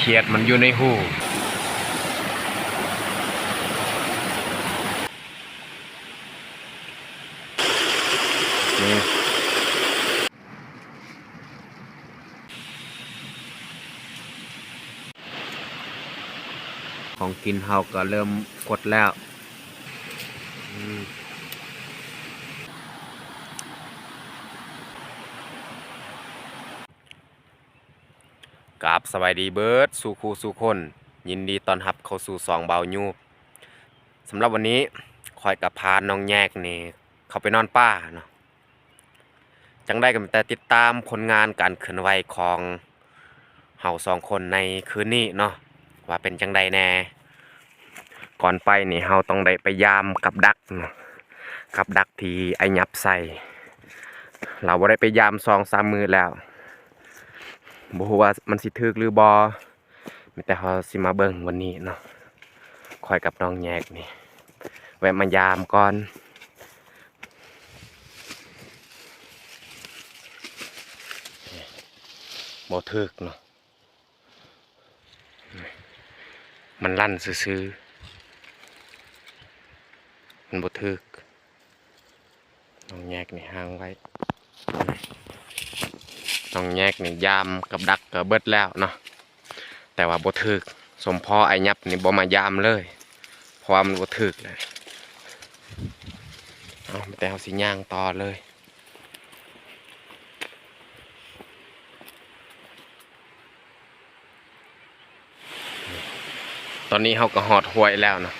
ຂຽດມັນຢູ່ໃນຮູ. ນີ້ ຂອງກິນເຮົາກໍເລີ່ມກົດແລ້ວ. ອືມ ກາບສະບາຍດີເບີດສູ່ຄູ່ສູ່ຄົນ, ຍິນດີຕ້ອນຮັບເຂົ້າສູ່ຊ່ອງບ່າວຍູບ. ສຳລັບວັນນີ້ ຂ້ອຍກໍພານ້ອງແຍກນີ້ເຂົ້າໄປນອນປ່າເນາະ. ຈັ່ງໃດກໍມີແຕ່ຕິດຕາມຜົນງານການເຄື່ອນໄຫວຂອງເຮົາສອງຄົນໃນຄືນນີ້ເນາະ ວ່າເປັນຈັ່ງໃດແດ່. ກ່ອນໄປນີ້ເຮົາຕ້ອງໄດ້ໄປຢາມກັບດັກເນາະ, ກັບດັກທີ່ອ້າຍຫຍັບໃສ່. ລາວບໍ່ໄດ້ໄປຢາມສອງສາມມື້ແລ້ວ, ບໍ່ຮູ້ວ່າມັນຊິຖືກຫຼືບໍ່. ມີແຕ່ເຮົາຊິມາເບິ່ງວັນນີ້ເນາະ, ຂ້ອຍກັບນ້ອງແຍກນີ້ແວະມາຢາມກ່ອນ. ບໍ່ຖືກເນາະ, ມັນລັ່ນຊື່ໆ ມັນບໍ່ຖືກ. ນ້ອງແຍກນີ້ຫາງໄວ້, ນ້ອງແຍກນີ້ຢາມກັບດັກກໍເບິດແລ້ວເນາະ, ແຕ່ວ່າບໍ່ຖືກ. ສົມພໍອ້າຍຫຍັບນີ້ບໍ່ມາຢາມເລີຍ ເພາະວ່າມັນບໍ່ຖືກແລ້ວ. ເອົາ ແຕ່ເຮົາຊິຍ່າງຕໍ່ເລີຍ. ຕອນນີ້ເຮົາກໍຮອດຫ້ວຍແລ້ວເນາະ,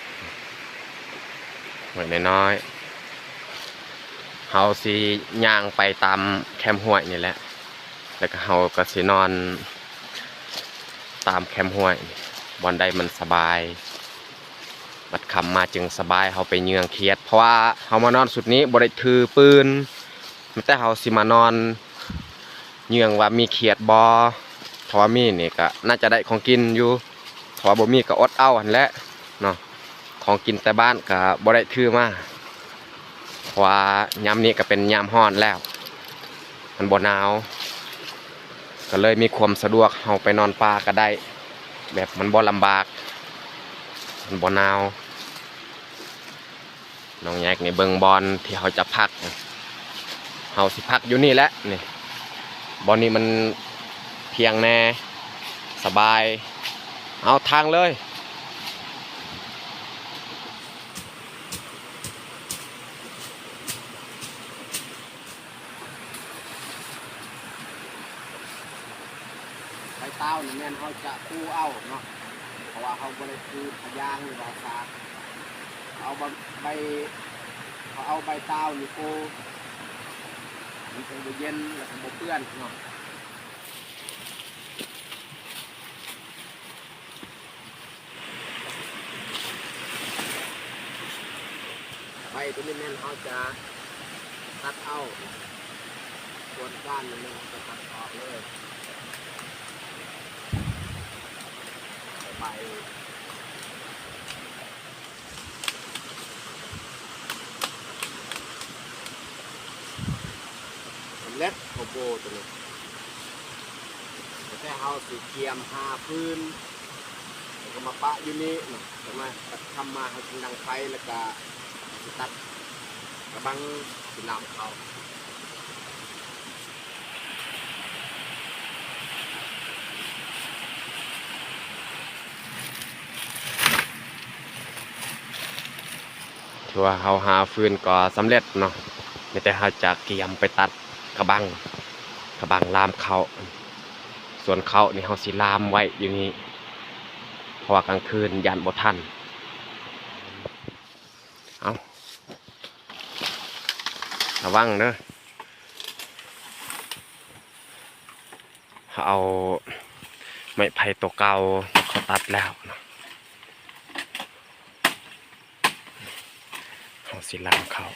ຫ້ວຍນ້ອຍໆ. ເຮົາຊິຍ່າງໄປຕາມແຄມຫ້ວຍນີ້ແຫຼະ, ແລ້ວກໍເຮົາກໍຊິນອນຕາມແຄມຫ້ວຍ ບ່ອນໃດມັນສະບາຍ. ບັດຄ່ຳມາຈຶ່ງສະບາຍ ເຮົາໄປເຫຍື່ອງຂຽດ, ເພາະວ່າເຮົາມານອນຊຸດນີ້ບໍ່ໄດ້ຖືປືນ, ມີແຕ່ເຮົາຊິມານອນເຫຍື່ອງວ່າມີຂຽດບໍ່, ຖ້າວ່າມີນີ້ກໍໜ້າຈະໄດ້ຂອງກິນຢູ່, ຖ້າວ່າບໍ່ມີກໍອົດເອົາຫັ້ນແຫຼະເນາະ. ຂອງກິນແຕ່ບ້ານກໍບໍ່ໄດ້ຖືມາ, ເພາະວ່າຍາມນີ້ກໍເປັນຍາມຮ້ອນແລ້ວ, ມັນບໍ່ໜາວ, ກໍເລີຍມີຄວາມສະດວກ ເຮົາໄປນອນປ່າກໍໄດ້, ແບບມັນບໍ່ລຳບາກ, ມັນບໍ່ໜາວ. ນ້ອງແຍກນີ້ເບິ່ງບ່ອນທີ່ເຮົາຈະພັກ, ເຮົາຊິພັກຢູ່ນີ້ແຫຼະນີ້, ບ່ອນນີ້ມັນພຽງແດ່ ສະບາຍ. ເອົາ ທາງເລີຍ. ໃບຕາວນີ້ແມ່ນເຮົາຈະປູເອົາເນາະ, ເພາະວ່າເຮົາບໍ່ໄດ້ປູຜ້າຢາງ ຫຼືວ່າສາກ, ເຮົາເອົາໃບ ເຮົາເອົາໃບຕາວນີ້ປູ, ມັນຈັ່ງບໍ່ເຢັນ ແລ້ວກໍບໍ່ເປື້ອນເນາະ. ໃບຕົວນີ້ແມ່ນເຮົາຈະຕັດເອົາ, ສ່ວນກ້ານນີ້ແມ່ນເຮົາຈະຕັດອອກເລີຍ. ໃບ ສຳເລັດເຂົ້າໂບຕົວນີ້, ແຕ່ເຮົາຊິກຽມຫາຟືນ ແລ້ວກໍມາປະຢູ່ນີ້ເນາະ, ຈັ່ງມາ ຄັນຄ່ຳມາເຮົາຈຶ່ງດັງໄຟ ແລ້ວກໍຊິຕັດກະບັງ ຊິລາມເຂົ້າ. ຖືວ່າເຮົາຫາຟືນກໍສຳເລັດເນາະ, ມີແຕ່ເຮົາຈະກຽມໄປຕັດກະບັງ, ກະບັງລາມເຂົ້າ. ສ່ວນເຂົ້ານີ້ເຮົາຊິລາມໄວ້ຢູ່ນີ້ ເພາະວ່າກາງຄືນຢ້ານບໍ່ທັນ. ເອົາ ລະວັງເດີ. ເຮົາເອົາໄມ້ໄຜ່ຕົວເກົ່າເຂົາຕັດແລ້ວເນາະ, ເຮົາຊິລາມເຂົ້າ.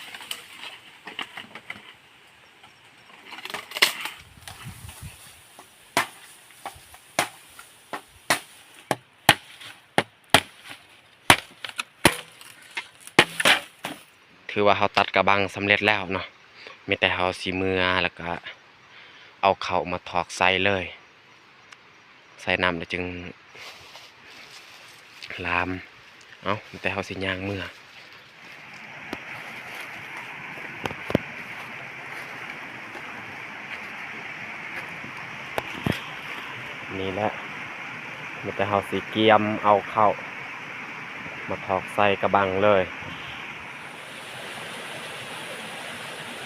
ຖືວ່າເຮົາຕັດກະບັງສຳເລັດແລ້ວເນາະ, ມີແຕ່ເຮົາຊິເມືອ ແລ້ວກະເອົາເຂົ້າມາຖອກໃສ່ເລີຍ, ໃສ່ນ້ຳແລ້ວຈຶ່ງ ລາມ. ເອົ້າ ແຕ່ເຮົາຊິຍ່າງເມືອ ນີ້ແຫຼະ ມີແຕ່ເຮົາຊິກຽມເອົາເຂົ້າມາຖອກໃສ່ກະບັງເລີຍ.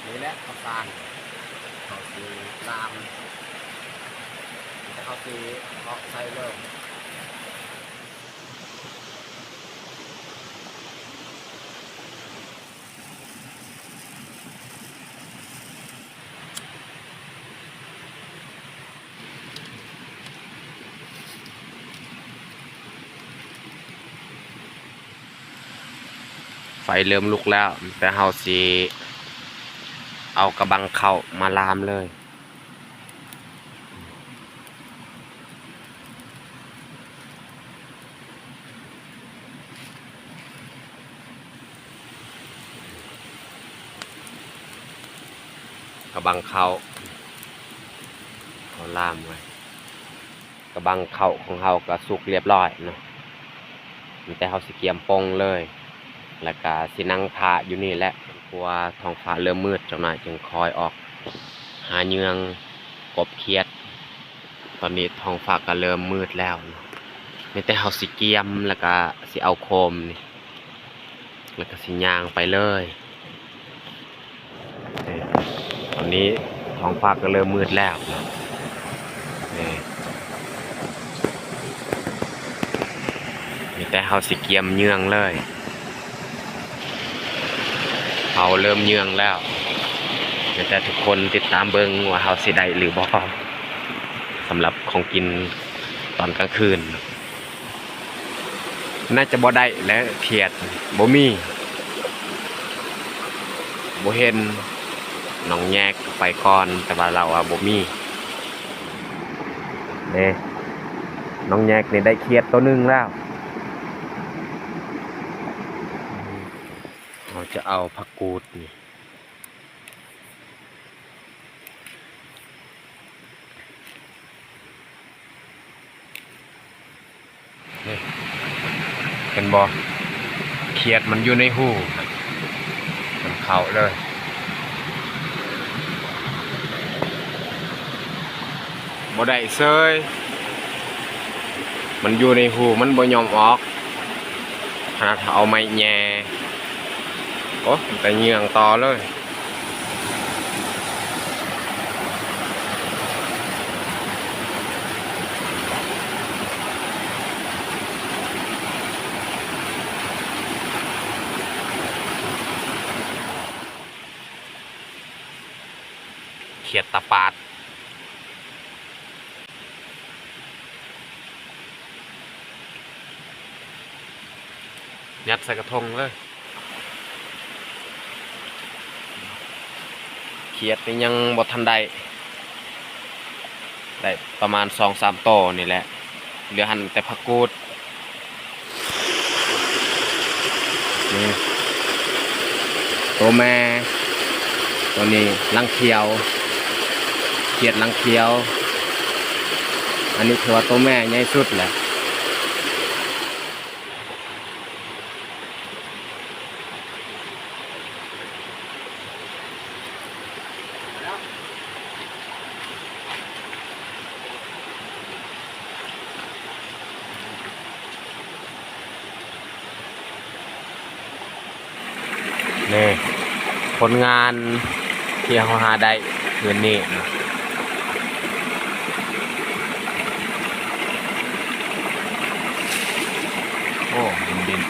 ນີ້ແຫຼະເຂົ້າສານ ເຮົາຊິລາມ ມີແຕ່ເຮົາຊິເທາະໃສ່ເລີຍ. ໄຟເລີ່ມລຸກແລ້ວ ແຕ່ເຮົາຊິເອົາກະບັງເຂົ້າມາລາມເລີຍ. ກະບັງເຂົ້າ ເຮົາລາມໄວ້. ກະບັງເຂົ້າຂອງເຮົາກະສຸກລຽບລ້ອຍເນາະ ມີແຕ່ເຮົາຊິກຽມປົ່ງເລີຍ ແລ້ວກະຊິນັ່ງຖ້າຢູ່ນີ້ແຫຼະ ເພາະວ່າທ້ອງຟ້າເລີ່ມມືດ ຈັກໜ້ອຍຈຶ່ງຄ່ອຍອອກຫາເຫຍື່ອງກົບຂຽດ. ຕອນນີ້ທ້ອງຟ້າກະເລີ່ມມືດແລ້ວ ມີແຕ່ເຮົາຊິກຽມ ແລ້ວກະຊິເອົາໂຄມນີ້ ແລ້ວກະຊິຍ່າງໄປເລີຍ. ນີ້ ຕອນນີ້ທ້ອງຟ້າກໍເລີ່ມມືດແລ້ວ ນີ້ ມີແຕ່ເຮົາຊິກຽມເຫຍື່ອງເລີຍ ເຮົາເລີ່ມເຫຍື່ອງແລ້ວ ມີແຕ່ທຸກຄົນຕິດຕາມເບິ່ງວ່າເຮົາຊິໄດ້ຫຼືບໍ່ ສຳລັບຂອງກິນຕອນກາງຄືນ. ໜ້າຈະບໍ່ໄດ້ແຫຼະ ຂຽດບໍ່ມີ ບໍ່ເຫັນ. ນ້ອງແຍກໄປກ່ອນ ແຕ່ວ່າລາວວ່າບໍ່ມີເດ້. ນ້ອງແຍກນີ້ໄດ້ຂຽດໂຕໜຶ່ງແລ້ວ. ເຮົາຈະເອົາຜັກກູດນີ້ ນີ້ ເຫັນບໍ່ ຂຽດມັນຢູ່ໃນຮູ ມັນເຂົ້າເລີຍ ບໍ່ໄດ້ເສີຍ ມັນຢູ່ໃນຮູ ມັນບໍ່ຍອມອອກ ຂະໜາດເອົາໄມ້ແຍ່ ໂອ້ ແຕ່ເຫຍື່ອງຕໍ່ເລີຍ. ຂຽດຕາປາດ ຍັດໃສ່ກະທົງເລີຍ. ຂຽດນີ້ຍັງບໍ່ທັນໄດ້ ໄດ້ປະມານສອງສາມໂຕນີ້ແຫຼະ ເຫຼືອຫັ້ນແຕ່ຜັກກູດ ນີ້ ໂຕແມ່ ໂຕນີ້ລັງຂຽວ ຂຽດລັງຂຽວ ອັນນີ້ຖືວ່າໂຕແມ່ໃຫຍ່ສຸດແຫຼະ. ນີ້ ຜົນງານທີ່ເຮົາຫາໄດ້ຄືນນີ້ ໂອ້ ດິນ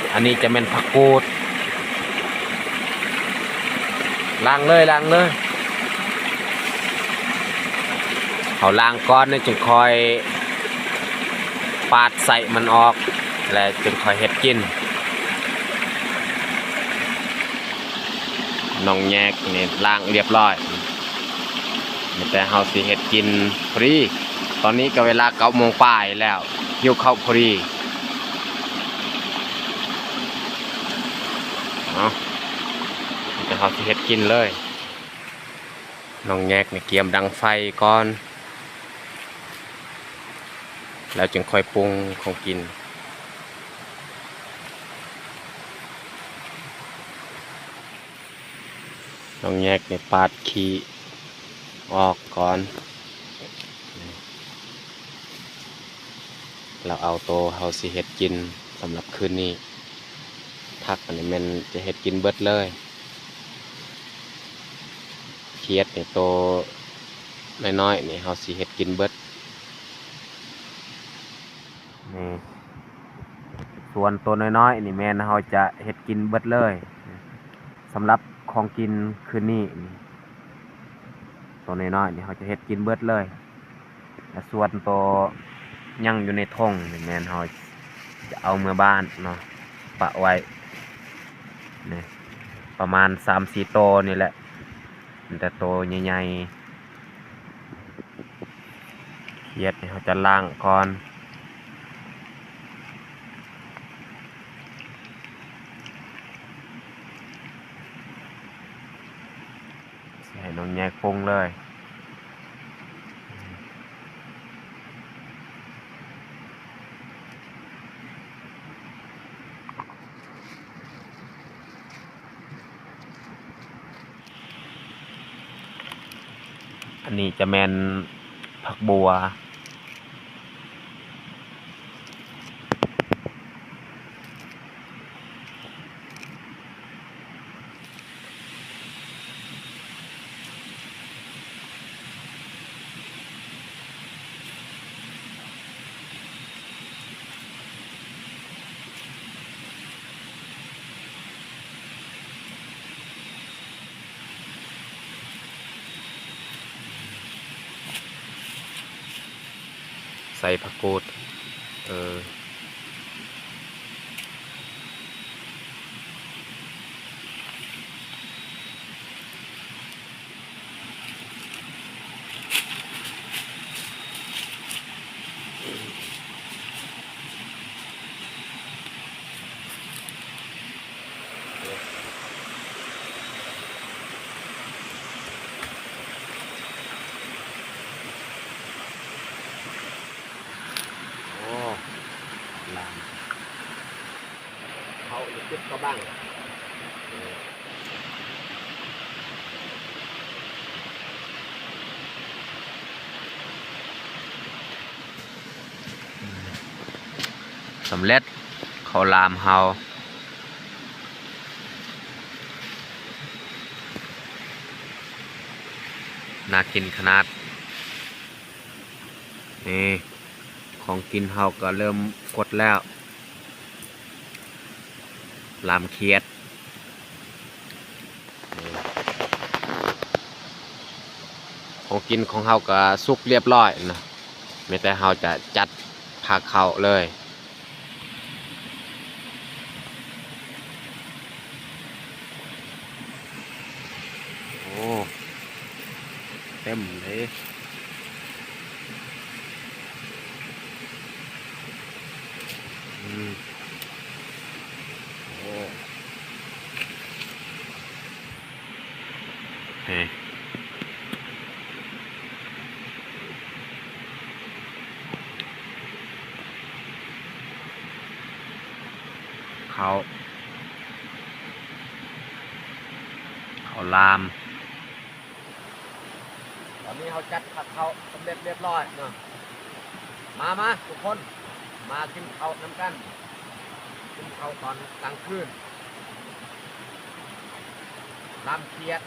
ໆ ອັນນີ້ຈະແມ່ນຜັກກູດ ລ້າງເລີຍ ລ້າງເລີຍ ເຮົາລ້າງກ່ອນ ແລ້ວຈຶ່ງຄ່ອຍປາດໄສ້ມັນອອກ ແລ້ວຈຶ່ງຄ່ອຍເຮັດກິນ. ນ້ອງແຍກນີ້ລ້າງຮຽບຮ້ອຍ ມີແຕ່ເຮົາຊິເຮັດກິນພໍດີ. ຕອນນີ້ກໍເວລາເກົ້າໂມງປາຍແລ້ວ ຫິວເຂົ້າພໍດີ. ເອົາ ມີແຕ່ເຮົາຊິເຮັດກິນເລີຍ. ນ້ອງແຍກນີ້ກຽມດັງໄຟກ່ອນ. ແລ້ວຈຶ່ງຄ່ອຍປຸງຂອງກິນ. ນ້ອງແຍກນີ້ປາດຂີ້ອອກກ່ອນ ແລ້ວເອົາໂຕເຮົາຊິເຮັດກິນສຳລັບຄືນນີ້. ຜັກອັນນີ້ແມ່ນຈະເຮັດກິນເບິດເລີຍ. ຂຽດນີ້ໂຕນ້ອຍໆນີ້ເຮົາຊິເຮັດກິນເບິດ. ນີ້ ສ່ວນໂຕນ້ອຍໆນີ້ແມ່ນເຮົາຈະເຮັດກິນເບິດເລີຍ. ສຳລັບຂອງກິນຄືນນີ້ນີ້ ໂຕນ້ອຍໆນີ້ເຮົາຈະເຮັດກິນເບິດເລີຍ. ແລະ ສ່ວນໂຕຍັງຢູ່ໃນຖົງນີ້ແມ່ນເຮົາຈະເອົາເມືອບ້ານເນາະ ປະໄວ້ນີ້ ປະມານສາມສີ່ໂຕນີ້ແຫຼະ ມີແຕ່ໂຕໃຫຍ່ໆ. ຂຽດນີ້ເຮົາຈະລ້າງກ່ອນ. ໃຫ້ນ້ອງແຍກປຸງເລີຍ. ອັນນີ້ຈະແມ່ນຜັກບົ່ວ. ໃສ່ຜັກກູດ ເອີ. ໂອ້ ລາມ ເຂົ້າເກັບກະບັງ. ສຳເລັດ ເຂົ້າລາມເຮົາ. ໜ້າກິນຂະໜາດ. ນີ້ ຂອງກິນເຮົາກໍເລີ່ມກົດແລ້ວ ລາມຂຽດ. ຂອງກິນຂອງເຮົາກໍສຸກລຽບລ້ອຍນະ ມີແຕ່ເຮົາຈະຈັດພາເຂົ້າເລີຍ. ໂອ້ ເຕັມເລີຍ. ອືມ ໂອ້ ເອີ ເຂົ້າ ເຂົ້າລາມ. ຕອນນີ້ເຮົາຈັດພາເຂົ້າສຳເລັດລຽບລ້ອຍເນາະ. ມາ ມາ ທຸກຄົນ ມາກິນເຂົ້ານຳກັນ ກິນເຂົ້າຕອນກາງຄືນ ລາມຂຽດ.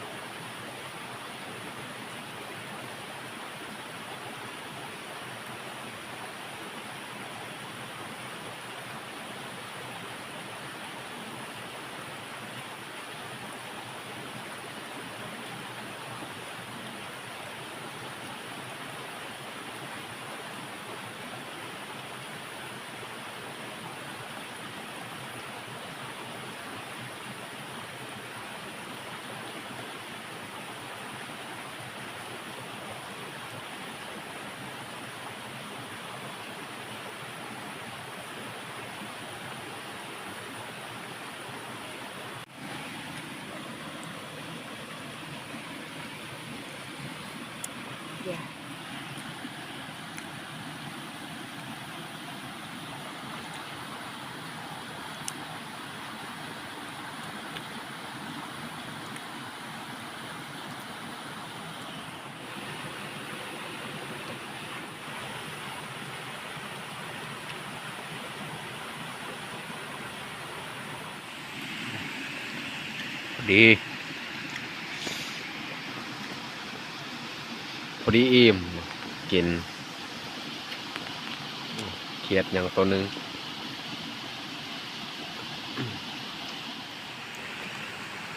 ໂ ດີ ພໍດີອີ່ມ ກິນຂຽດຫຍັງໂຕໜຶ່ງ.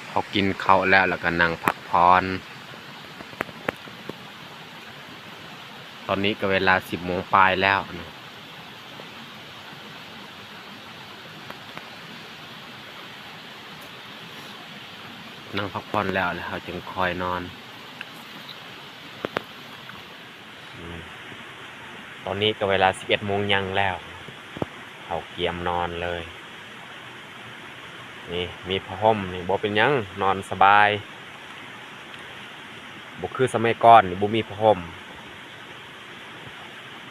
ເຮົາກິນເຂົ້າແລ້ວ ແລ້ວກໍນັ່ງພັກຜ່ອນ. ຕອນນີ້ກໍເວລາສິບໂມງປາຍແລ້ວນະ. ນັ່ງພັກຜ່ອນແລ້ວ ແລ້ວເຮົາຈຶ່ງຄ່ອຍນອນ. ອືມ ຕອນນີ້ກໍເວລາສິບເອັດໂມງຍັງແລ້ວ ເຮົາກຽມນອນເລີຍ. ນີ້ມີຜ້າຫົ່ມນີ້ ບໍ່ເປັນຫຍັງ ນອນສະບາຍ. ບໍ່ຄືສະໄໝກ່ອນນີ້ ບໍ່ມີຜ້າຫົ່ມ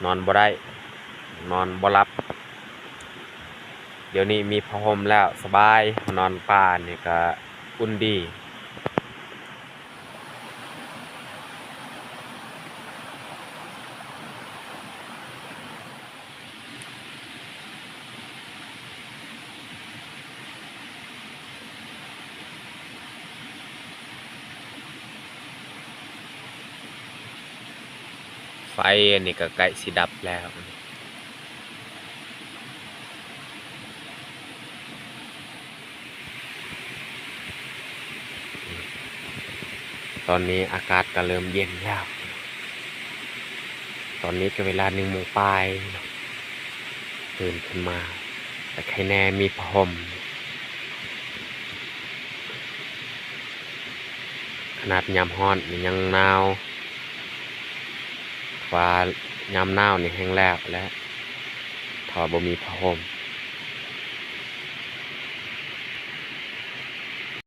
ນອນບໍ່ໄດ້ ນອນບໍ່ຫຼັບ. ດຽວນີ້ມີຜ້າຫົ່ມແລ້ວສະບາຍ ນອນປ່ານີ້ກະອຸ່ນດີ. ໄຟອັນນີ້ກໍໃກ້ຊິດັບແລ້ວ. ຕອນນີ້ອາກາດກໍເລີ່ມເຢັນແລ້ວ. ຕອນນີ້ກໍເວລາໜຶ່ງໂມງປາຍ. ຕື່ນຂຶ້ນມາ ແຕ່ໄຄແນ່ມີຜ້າຫົ່ມ. ຂະໜາດຍາມຮ້ອນນີ້ຍັງໜາວ ວ່າຍາມໜາວນີ້ແຮ່ງແລ້ວແຫຼະ ຖ້າວ່າບໍ່ມີຜ້າຫົ່ມ.